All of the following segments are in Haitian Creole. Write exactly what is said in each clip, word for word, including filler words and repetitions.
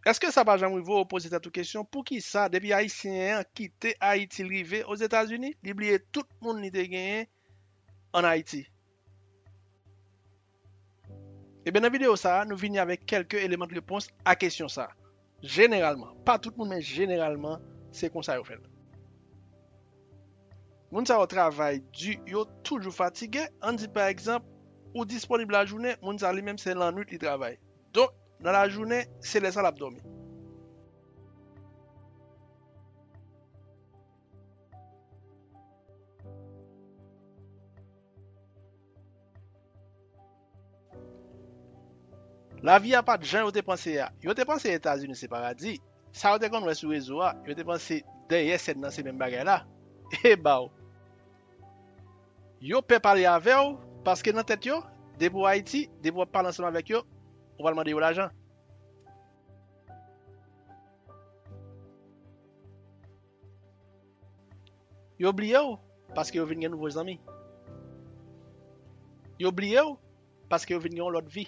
Èske sa pa janm rive w poze tèt ou kesyon, poukisa depi Ayisyen an kite Ayiti l rive Ozetazini, li bliye tout moun li te genyen ann Ayiti? Ebyen, nan videyo sa a, nou vini avèk kèlke eleman de repons a kesyon sa a. Jeneralman, pa tout moun, men jeneralman, se konsa yo fè l. Moun sa yo travay di, yo toujou fatige. Ann di, pa egzanp, ou disponib lajounen, moun sa li menm se lannwit li travay. Donk, nan lajounen, se lè sa l ap dòmi. Lavi a pa t jan yo te panse a. Yo te panse Etazini se paradi. Sa yo te konn wè sou rezo a, yo te panse dèyè sèn nan se menm bagay la. E ba w. Yo pè pale avè w, paske nan tèt yo, depi w Ayiti, depi w ap pale ansanm avèk yo, ou pral mande yo lajan. Yo bliye w, paske yo vin gen nouvo zanmi. Yo bliye w, paske yo vin gen yon lòt vi.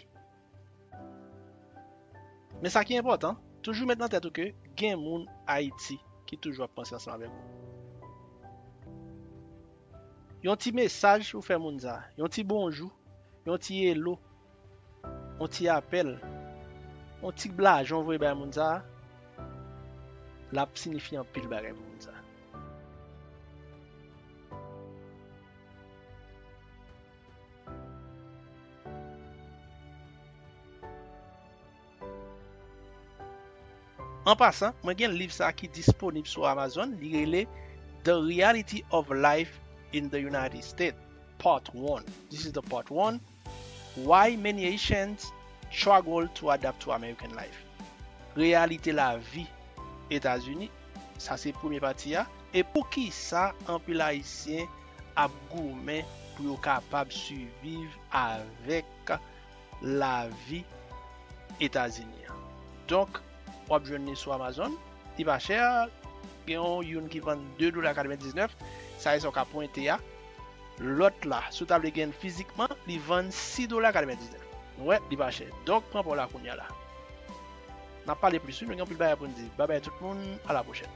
Men sa ki enpòtan, toujou met nan tèt ou ke gen moun Ayiti ki toujou ap panse ansanm avèk ou. Yon ti mesaj ou fè moun sa, yon ti bonjou, yon ti hello, yon ti apèl, yon ti blajan ou voye bay moun sa, l ap siyifi anpil bagay pou moun sa. An pasan, mwen gen liv sa ki disponib sou Amazon, li rele The Reality of Life in the United States, Part one. This is the part one. Why many Haitians struggle to adapt to American life. Reyalite lavi Etazini, sa se premye pati a. E poukisa anpil Ayisyen ap goumen pou yo kapab siviv avèk lavi Etazini an. Donk, w ap jwenn li sou Amazon. Li pa chè. Gen yon youn ki vann de dola katrevendiznèf. Sa e sa w ka pwente a. Lòt la, si w ta vle gen l fizikman, li vann sis dola katrevendiznèf. Nou wè, li pa chè. Donk, pran pa w la kounye a la. N ap pale plis, wi, nou gen anpil bagay pou n di. Babay tout moun, a la pwochèn.